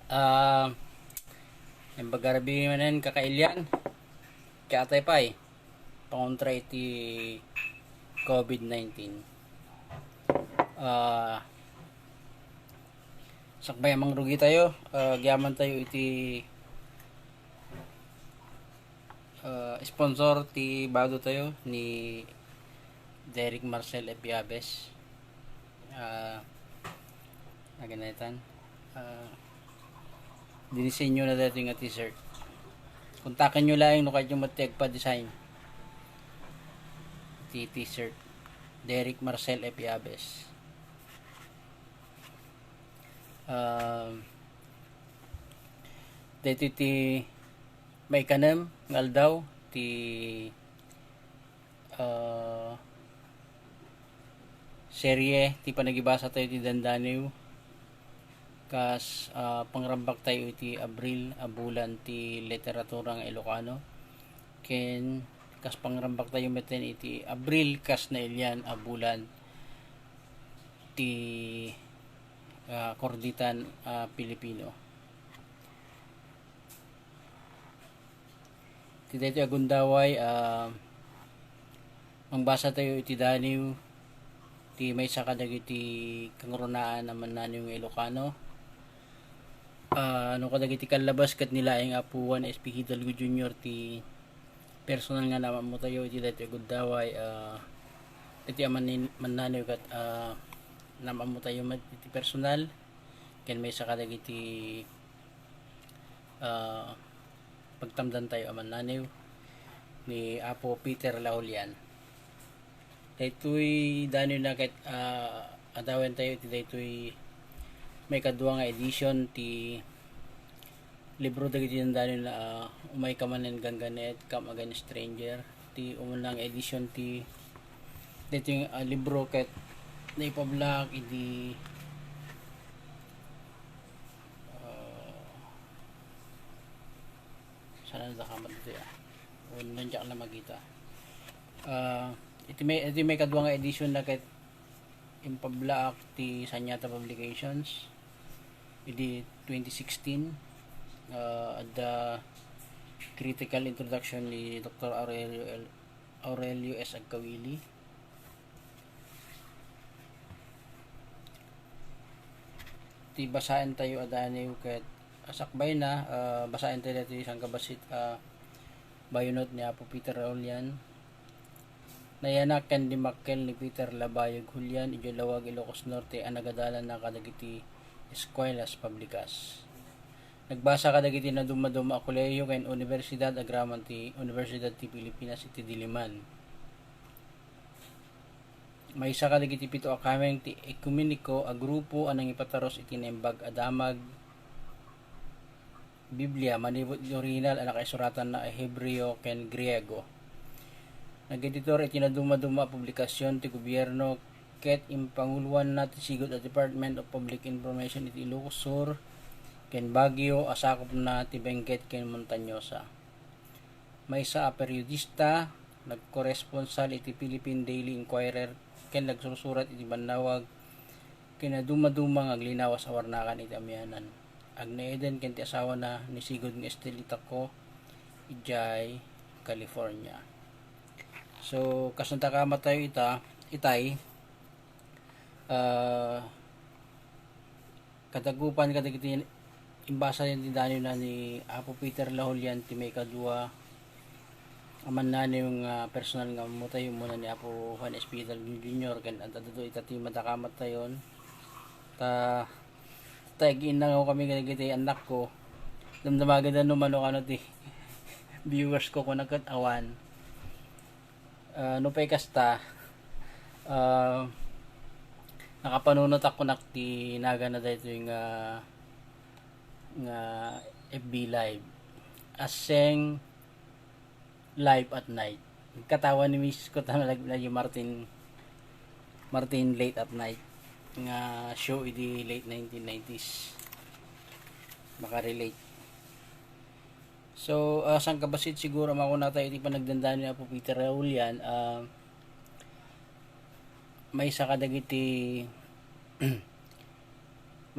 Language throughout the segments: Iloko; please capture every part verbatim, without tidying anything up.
Ah, imbag a rabii manen, kakailian, kaatay pay pangontra iti COVID nineteen. Ah, sakbay a mangrugitayo, ah, agyamantayo iti, ah, sponsor ti badotayo ni Derek Marcel Epiabes. Ah, naganaytan. Ah, dinisenyo na daytoy nga t-shirt. Kontakenyo laeng no kayatyo met ti agpa-design ti t-shirt. Derek Marcel Epiabes. Ah, daytoy ti maikanem nga aldaw ti, ah, serye ti panagibasatayo ti dandaniw. Kas, ah, pangrambaktayo iti Abril a bulan ti literatura nga Ilocano, ken kas pangrambaktayo metten iti Abril kas nailian a bulan ti, ah, Kurditan a Pilipino. Iti daytoy a gundaway, ah, mangbasatayo iti daniw ti maysa kadagiti kangrunaan a mannaniw nga Ilocano. Ah, no kadagiti kallabas ket ni laeng Apo Juan S P Hidalgo Junior ti personal nga naam-ammotayo iti daytoy a gundaway, ah, iti a mannin-, mannaniw ket, ah, naam-ammotayo met iti personal ken maysa kadagiti, ah, pagtamdantayo a mannaniw ni Apo Peter Lahulian. Daytoy daniwna ket, ah, adawentayo iti daytoy maikadua nga edition ti libro dagiti dandaniwna, ah, Umayka Manen Gangganet, Come Again Stranger. Ti umuna nga edition ti daytoy, ah, libro ket naipablak idi, ah, saan da kamat ditoy, ah? Wen, nandiak na makita. Ah, iti may, iti maikadua nga edition na ket impablaak ti Sanyata Publications idi twenty sixteen. Ah, adda critical introduction ni Doctor Aurelio L-, Aurelio S. Agkawili. Ti basaentayo a daniw ket sakbayna, ah, basaentayo daytoy sangkabassit a bayonot ni Apo Peter Lahulian. Nayanak ken dimmakkel ni Peter Labayog Julian idiay Laoag, Ilocos Norte a nagadalanna kadagiti eskuelas publikas. Nagbasa kadagiti nadumaduma a kolehiyo ken universidad agraman ti Universidad ti Pilipinas iti Diliman. Maysa kadagiti pito a kameng ti ekumeniko a grupo a nangipatarus iti Naimbag a Damag Biblia manipud iti orihinal a nakaisuratanna a Hebreo ken Griego. Nag-editor iti nadumaduma a publikasion ti gobierno ket impanguloanna ti sigud a Department of Public Information iti Ilocos Sur ken Baguio a sakupna ti Benguet ken Montañosa. Maysa a periodista, nagkoresponsal iti Philippine Daily Inquirer ken nagsursurat iti bannawag ken nadumaduma nga aglinawas a warnakan iti amianan. Agnaeden ken ti asawana ni sigud nga Estelita Co idiay California. So, kas nadakamat tayo ita, itay, ah, kadagupan kadagiti imbasa ti daniwna ni Apo Peter Lahulian ti maikadua a mannaniw nga personal nga ammotayo, umuna ni Apo Juan Espidal Junior ken adda daytoy ita ti madakamat tayon. Ta, ta agiinnangaw kami kadagiti annakko. Damdamagen da no mano kano ti viewers ko, kuna ket awan. Ah, nupay kasta, ah, nakapanunot ako nak ti nagana daytoy nga, nga F B Live. Aseng Live at Night. Katawan ni misis ko ta nalagip na yung Martin, Martin Late at Night nga show idi late nineteen nineties. Makarelate. So, ah, sangkabassit siguro makunata iti panagdandani ni Apo Peter Lahulian, ah, maysa kadagiti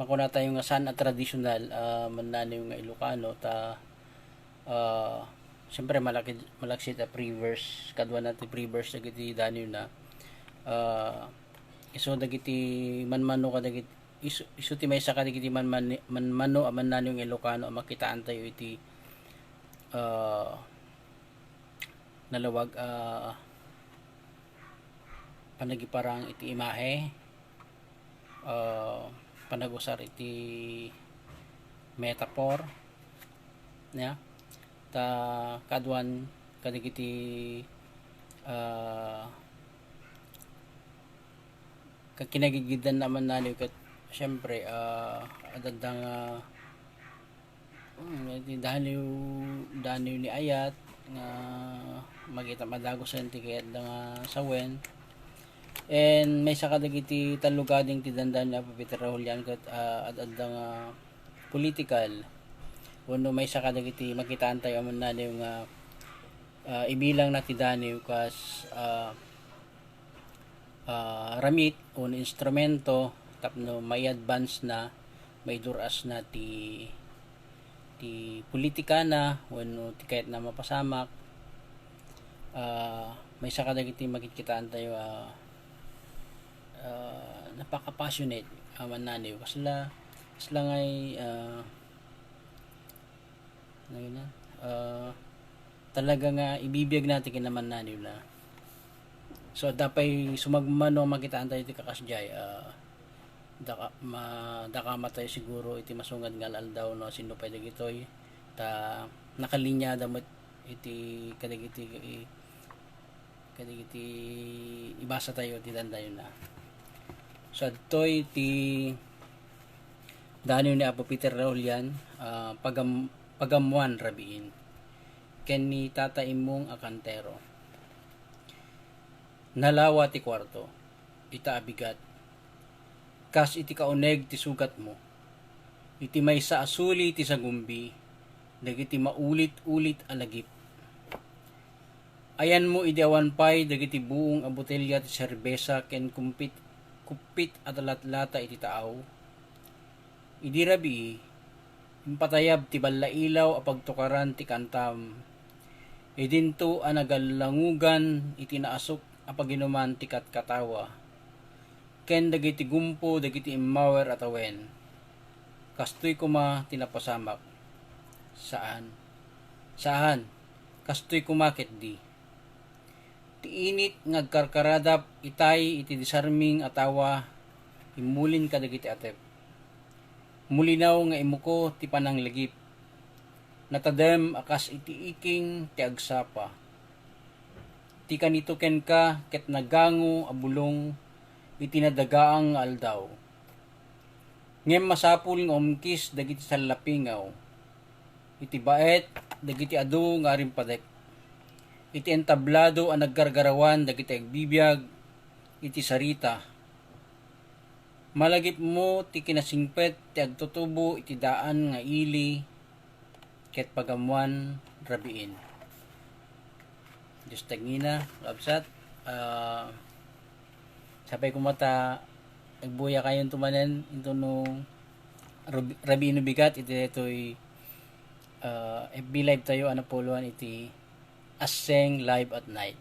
makunatayo nga saan a tradisyonal a mannaniw nga Ilocano, ta, ah, siyempre, malaki-, malaksid a prayers, kaduana ti prayers dagiti daniwna. Ah, isu dagiti manmano kadagiti, isu, isu ti maysa kadagiti manmani-, manmano a mannaniw nga Ilocano a makitaantayo iti, ah, nalawag a panagiparang iti imahe, ah, panagusar iti metaphor, ya. Ta kaduan kadagiti, ah, kakinagigiddan naman naliw ket, siyempre, ah, adda nga, hmm, iti daniw, daniw ni ayat nga makita madagusen ti kayatda nga sawen. And maysa kadagiti tallo gading ti dandaniw ni Apo Peter Rahulian ket, ah, ad-adda nga political wenno maysa kadagiti makitaantayo a mannaniw nga, ah, ibilangna ti daniw kas, ah, ah, ramit wenno instrumento tapno mai-advance na, maidur-as na ti, ti politikana wenno ti kayatna mapasamak. Ah, maysa kadagiti makitkitaantayo a, ah, napaka-passionate a mannaniw. Kasla, kasla ngay, ah, ano yun, ah, talaga nga ibibiag na ti kinamannaniwna. So, adda pay sumagmamano a makitaantayo ti kakasdiay, ah, daka-, ma-, dakama tayo siguro iti masungad nga al-aldaw no sino pay dagitoy. Ta nakalinyada met iti kadagiti, kadagiti ibasa tayo ti dandayonna. So, adtoy ti daniw ni Apo Peter Rahulian, ah, pagam-, pagammuan rabiin, ken ni Tata Immong a Cantero. Nalawa ti kuarto, ita a bigat, kas iti kauneg ti sugatmo. Iti maysa a suli ti sagumbi, dagiti maulit-ulit a lagip. Ayanmo idi awan pay dagiti buong a botelya ti serbesa ken kumpit, kuppit a talatlata iti taaw. Idi rabii, impatayab ti ballailaw a pagtukaran ti kantam. Idinto a nagalangugan iti naasuk a paginuman ti katkatawa ken dagiti gumpo dagiti immawer a tawen. Kastoy koma ti napasamak. Saan. Saan. Kastoy koma ketdi. Ti init nga agkarkaradap itay iti disarming a tawa immulin kadagiti atep. Mulinaw nga imuko ti pananglagip. Natadem a kas iti iking ti agsapa. Ti kanito kenka ket nagango a bulong iti nadagaang nga aldaw. Ngem masapul nga umkis dagiti sallapingaw iti baet dagiti adu nga arimpadek, iti entablado a naggargarawan dagiti agbibiag iti sarita. Malagipmo ti kinasingpet ti agtutubo iti daan nga ili ket pagammuan rabiin. Dios tagngina, kabsat, ah, sapay koma ta agbuyakayon to manen into no rabi-, rabiin no bigat iti daytoy, ah, F B Live tayo a napuloan iti Aseng Live at Night.